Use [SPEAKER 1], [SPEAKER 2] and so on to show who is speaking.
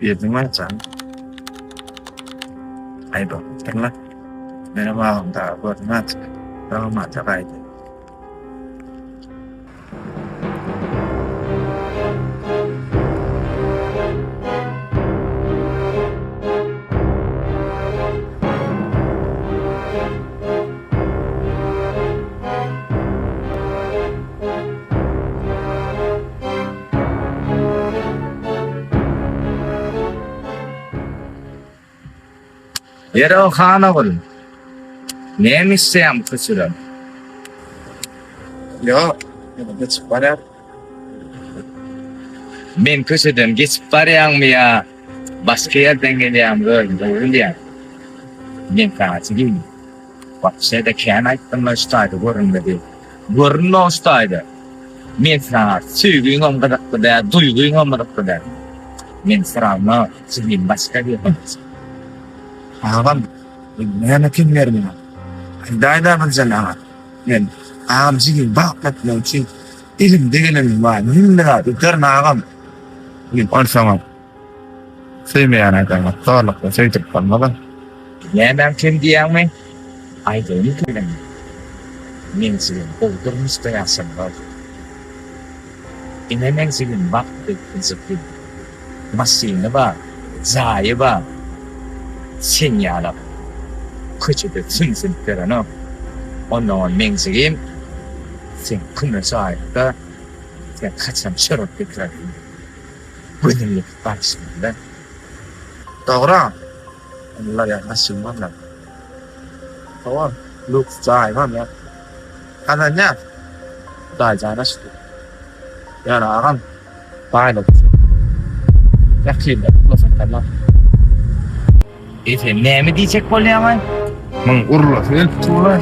[SPEAKER 1] Girdiň barjan. Aý bakdyr-la. Menem agam dagy görünmändir. Dagmata gaýdy.
[SPEAKER 2] Ýeri han ogul. Näme isleýäň bu köçeden?
[SPEAKER 1] Ýok, ýa geçip barýar.
[SPEAKER 2] Men köçeden geçip barýaňmy ýa başga ýerden gelýäňmi özüň gowy bilýäň. Men saňa jigim. Wapşe-de kän aýtdym-la şu taýda görünmedi. Görünme şu taýda. Men saňa söýgiňem gyzykly däl, duýgyňam gyzykly däl. Men syramda jigim başga bir gyz.
[SPEAKER 1] Agam, näme kem bermeýär? Aýdaý-da birje maňa. Men agam jigim bagtly etmek üçin elimde geleniň baryny hemme zat ederin agam. Men onsoňam söýmeýän adama zorlukla söýdürip bolmaz-a.
[SPEAKER 2] Nämäň kem diýýäňmi? Aýdaýyn kemini. Meň jigim gowy durmuşda ýaşanok. Ine meň jigim bagtly, gyjykly. Maşyny bar, jaýy bar. Sen ýalak köçede sümsünip ýörenok. Onnoňam meň jigim seň kümüş aýykda sen haçan çörek getirersiň gözüni ýekip garaşmaly-da.
[SPEAKER 1] Dogry agam. Olar ýaly maşyn barlar. Hawa, lüks jaýy bar ýa. Gazanýas. Hudaý jana şükür. Ýöne agam, baýlyk üçin ýakynda pula satarlar.
[SPEAKER 2] Eý sen näme diýjek bolýaňaý?
[SPEAKER 1] Muň urlasy gelip dur-a.